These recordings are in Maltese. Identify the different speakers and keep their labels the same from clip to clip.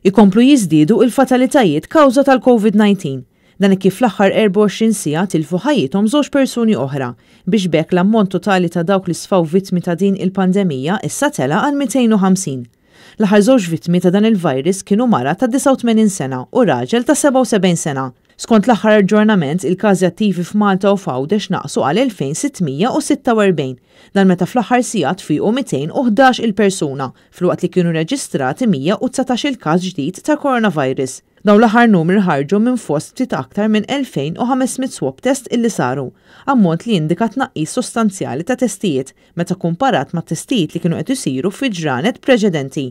Speaker 1: Ikomplu jiżdiedu il-fatalitajiet kawża tal-Covid-19. Dan kif fl-aħħar 24 siegħa tilfu ħajjithom żewġ persuni oħra, biex b'hekk l-ammont totali ta' dawk li sfaw vittmi ta' din il-pandemija issa tela għal 250. L-aħħar żewġ vittmi ta' dan il-virus kienu mara ta' 89 sena u raġel ta' 77 sena. Skont l-aħħar aġġornament, il-każi attivi f'Malta u f'Għawdex naqsu għal 2646. Dan meta fl-aħħar sigħat fiequ 211 il-persuna, filwaqt li kienu reġistrati 119 il-każ ġdid ta' coronavirus. Dawn l-aħħar numri ħarġu minn fost ftit aktar minn 2500 swab test illi saru, ammont li jindika tnaqqis sostanzjali ta' testijiet meta kumparat ma' testijiet li kienu qed isiru fi ġranet preċedenti.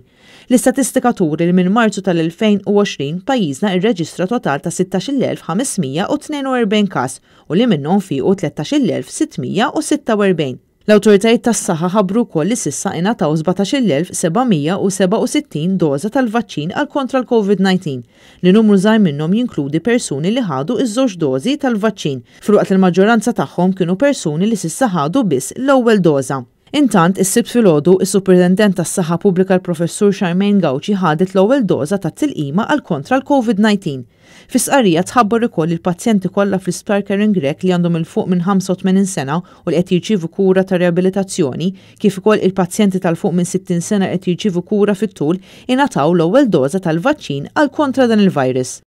Speaker 1: L-istatistika turi li minn Marzu tal-2020 pajjiżna irreġistra total ta' 16,542 każ u li minnhom fiequ 13,646. L-awtoritajiet tas-saħħa ħabbru wkoll li s'issa ingħataw 17,767 doża tal-vaċċin għal kontra l-Covid-19, li numru żgħir minnhom jinkludi persuni li ħadu ż-żewġ dożi tal-vaċċin, filwaqt li l-maġġoranza tagħhom kienu persuni li s'issa ħadu biss l-ewwel doża. Intant, is-Sibt filgħodu, is-Supretendent tas-Saħħa Pubblika l-Professur Charmaine Gauci ħadet l-ewwel doża tat-tilqima għal kontra l-Covid-19. Fi stqarrija tħabbar ukoll li l-pazjenti kollha fl-Isptar Karen Grech li għandhom 'il fuq minn 85 sena u li qed jirċievu kura ta' riabilitazzjoni, kif ukoll il-pazjenti ta' 'l fuq minn 60 sena li qed jirċievu kura fit-tul ingħataw l-ewwel doża tal-vaċċin għal kontra dan il-virus.